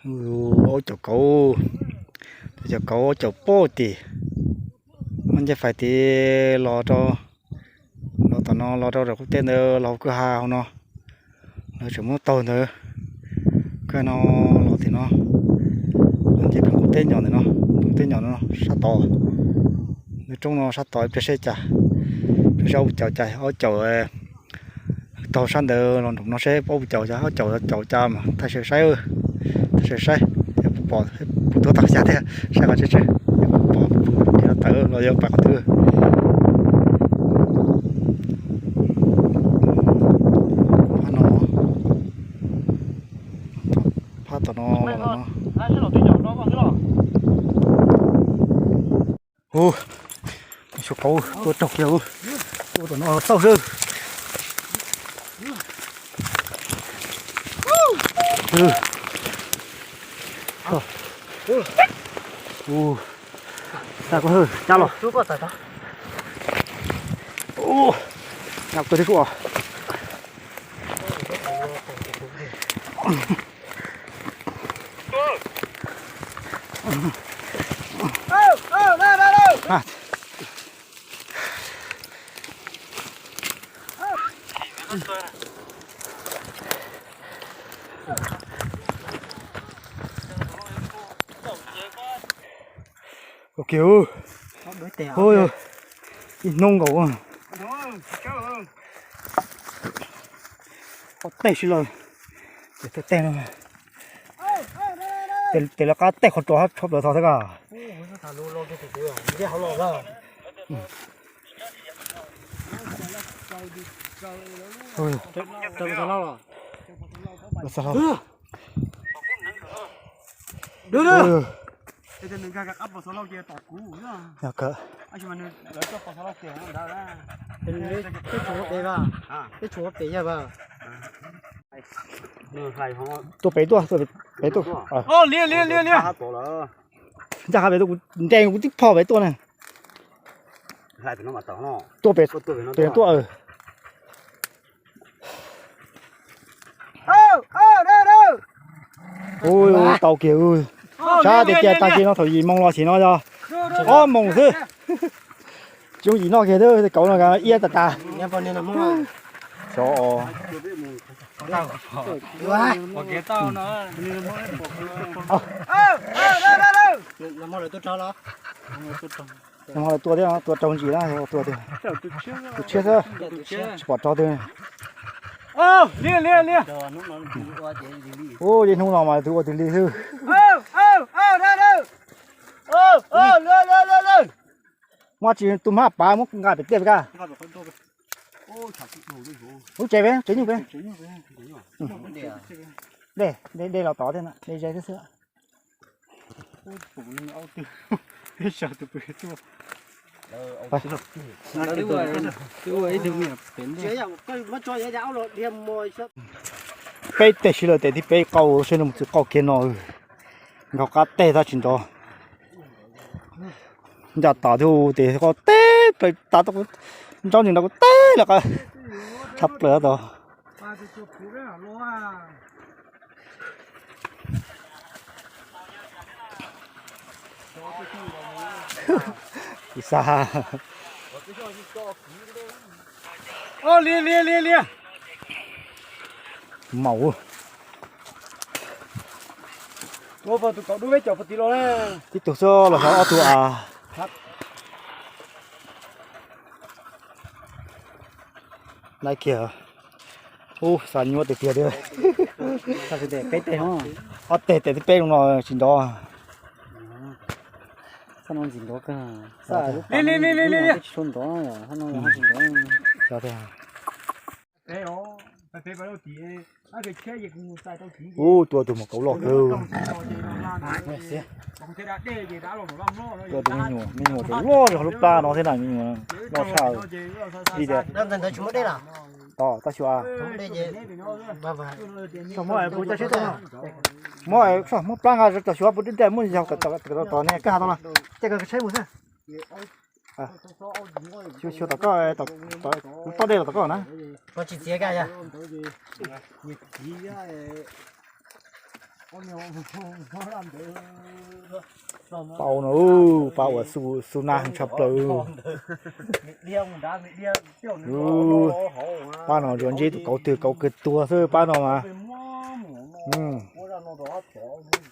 Ub, aub caum kauv, cov kauv aub caum pab tim, muab ncej fais tid los rau, los tom no los rau qub teb ntawd los hauv kwj ha hauv no, lawv tseem muab taug ntawd. Kwj ha no los tim no, nce pem qub teb nyom ntawm no, qub teb nyom no sab tod, ntawm roob no sab tod ib pliag seb cas, rau sab aub caum cas, aub caum taug sab ntawd los nroos no seb aub caum cas, aub caum caum cas mas thaij sawv saib, thaij sawv saib, puas pom, puas tuaj tau xya thiab, saib qhov tseeb tseeb, puas pom puas dhia tawm los yog pais qhov twg. Phab no, phab tom no los no. Hu, xyov kauv tua raug kiag, tua tom no xauj xwb. Hu, xa koj hwj cab los. Hu, cab koj twb suav. Ok, hu, ib hnub nkaus. Qhov tej sib law, tej no, tes lawv qab tej qhov rau tshaj plaws txog thiab ko. Twb tsis ua pem, twb tsis ua pem yog as. Tuaj pem tuaj, tuaj pem tuaj. Ncaj qha pem tuaj, kuv nres kuv tib phom pem tuaj na. Tuaj pem, pem tuaj. Ub, tau kiag. Sab tias cia tag kis no thaum yim moos los sim no yog ob moos xwb. Tsis yooj yim noj kiag thiab, kauv no iab tas tas. Xyov os. Tua thiab, tua raug ntsis na, tua tiag. Tus tshiab xwb, tsis pom raug twg. Ub, yog hnub no mas tus ua tus lig xwb. Muab tsis tus hmab pav muab nqa pem tiaj ka. Lub tsev peb, tsev nyuj peb. Dej, dej los tod thiab, dej ze thiab xwb. Peb teg sib law tes thib peb qau seb no mus txwv qau kiag no. Nkaug qab teg tab tsis nrov. Ncaj tas thiab tes qau teb plaws tas, nrov ntsis nrov kuv teb lawm, tshaj plaws tod. Kuv xa. Lia lia lia lia. Maum. Ua tus kaum dub peb caum puag tid los. Tib tug xwb los xyov ob tug as. Laiv kiag. Ub, xa nyuaj tiag tiag li. Ob teg tes thib peb no tsis nrov. Ub, tua tus maum kauv loj kawg. Tua tus me nyuam, me nyuam tus loj li hauv lub plab no thiab na, me nyuam loj tshaj li tias. Tos tau xyuas. Muab, muab plab nqa tso xyuas puas deb deb, muab yog tom tom ne koj has tau los, ces koj tsheb mus xwb. Xyuas xyuas tom koj, kuv toj dej los tom koj na. Tsis txiav ka yog. Pab no, pab uas xu nab heev tshaj plaws. Pab no tsuas ntsib tus kauv twg kauv kawg tuag xwb pab no mas.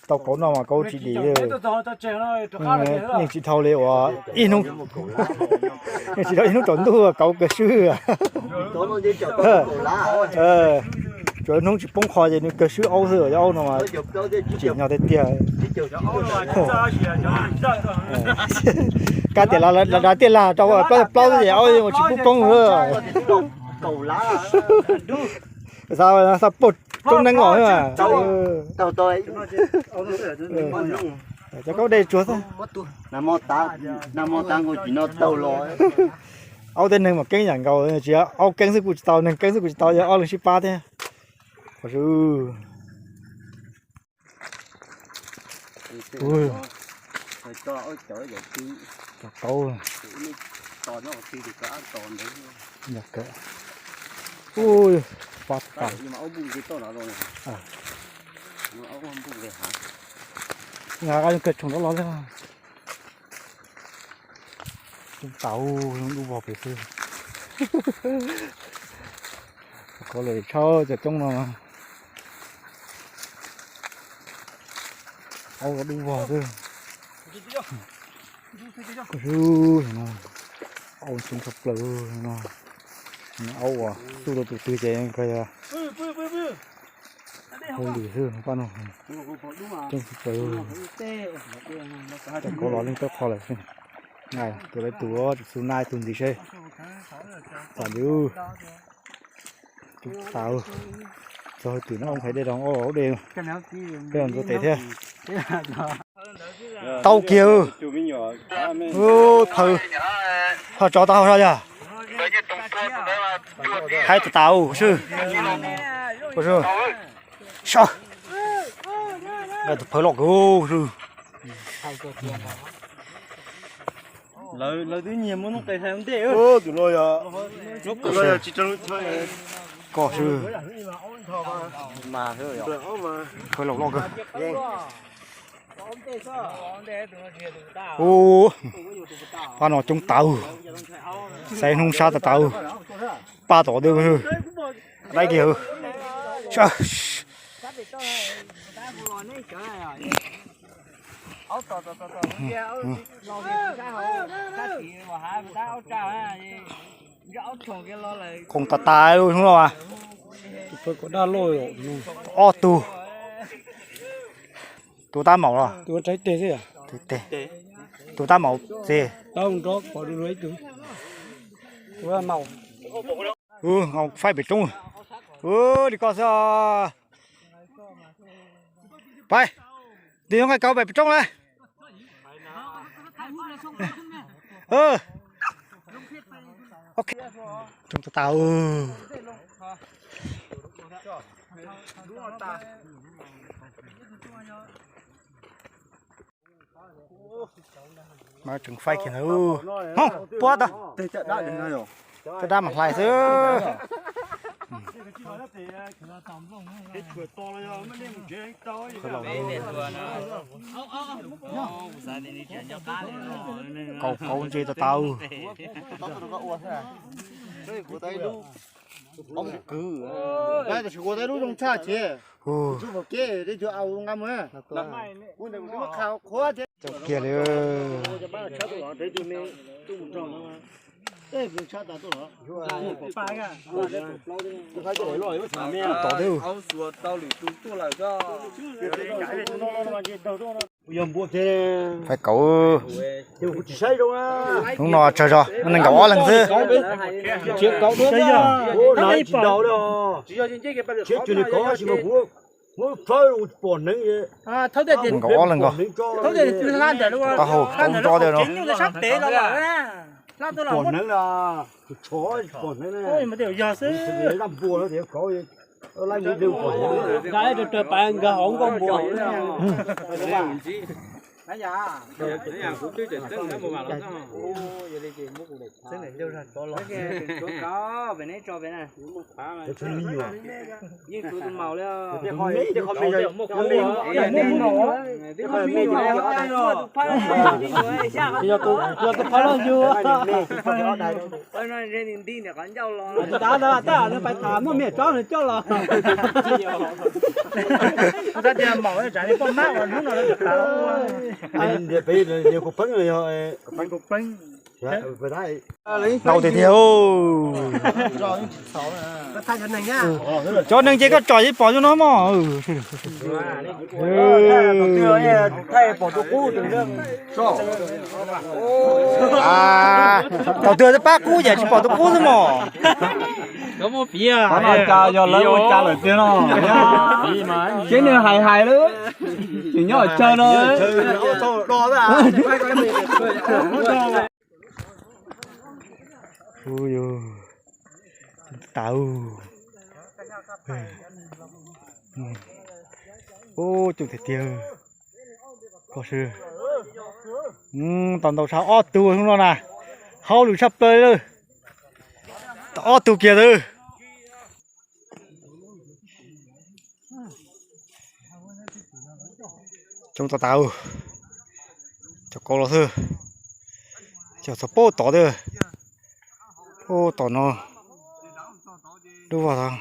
Tau kauv no mas kauv tsis dim li. Yeej tsis dhau li uas ib hnub, yeej tsis dhau ib hnub tsaus ntuj kauv kawg swb. Tsuas hnub tsis poob qho ces nws kawg swb aub xwb, cov aub no mas tsim nyog tiag tiag. Kab tias lawv dav tiaj lag rau plaub plaub xwb ces aub yeej tsis pub poob xwb. Xav, xav pog roob neeb os. Cov kaub dej tsuag xwb. Aub tej neeg mas keeb yam nkaus, tsis yog aub keeb xwb kuj tsis tau, neeg keeb xwb kuj tsis tau, yog ob leeg sib pab thiab. Cov kauv. Ua, pab tas. Nqa kawg tshoom rov los li. Coob tas, zoo dub vog pem xwb. Kov lawm tshaj cov coob no. Aub dub vog xwb. Aub no, aub coob tshaj plaws no. Aub uas xub rau tus twg ces koj yog hauj lwm xwb pab no. Coob tshaj plaws. Cov kauv los leej tawb qho lawm xwb. Tus lawv tus tsis xu na tus ntxiv seb. Tam li coob tas. Txog hauj twm no, hais dej rau ob dej, peb ntxuav tes thiab. Tau kiag. Phaw, ho tsov tau hauj yog. Haib tas tas swb. Tus phaw loj kawg swb. Lawv twb nyiag muab noob qes hlais ua ntej. Tus no yog, koj swb. Phaw loj loj kawg. Ub, pab no coob tas, xaiv hnub sab tas tas, pab tom twg, laib kiag. Khoom tas tas hnub no mas. Ob tug. Tus tab maum los? Tus tab maum txiv. Faib pem roob. Li koj xwb. Pais, tig nqaij kauv pem roob na. Roob tas tas. Mas tseem faib kiag ntawd. Hoob, puab tau. Caj dab mam hlais xwb. Kaus kauv ntse tas tas. Tab sis kuv tau ib lub zoo tshaj ces, kiag li. Faib kauv. Hnub no tsawg zog, nees nkaum ob leeg xwb. Nees nkaum ob leeg ko. Taub hau kauv nrob tiag no. Yog tus phab loj yug. Tus tav ntawd tab nws pais tham muaj me tsob nws coj los. Tab tias maum tsam li poj mab uas hnub no lawv tav ua. Kuv peeb, kuv peeb. Ntau tiag tiag. Cov neeg ces koj tsom yeej pom zoo no mog. Thaum twg twb pab qub ces tsis pom tus qub xwb mog. Qhov no cas yog lawv ua cas lawm tiag no? Seb nws hais hais lawm, tseem nyob tsawg no. Ub, tas. Ub, coob tiag tiag. Koj sw, tau ntau tshaj ob tug no na. Hauj lwm tshaj plaws li. Tau ob tug kiag ntawd. Coob tas tas. Cov kauv los xwb. Cov txog pab tod xwb. Pab tom no. Lub vag tod.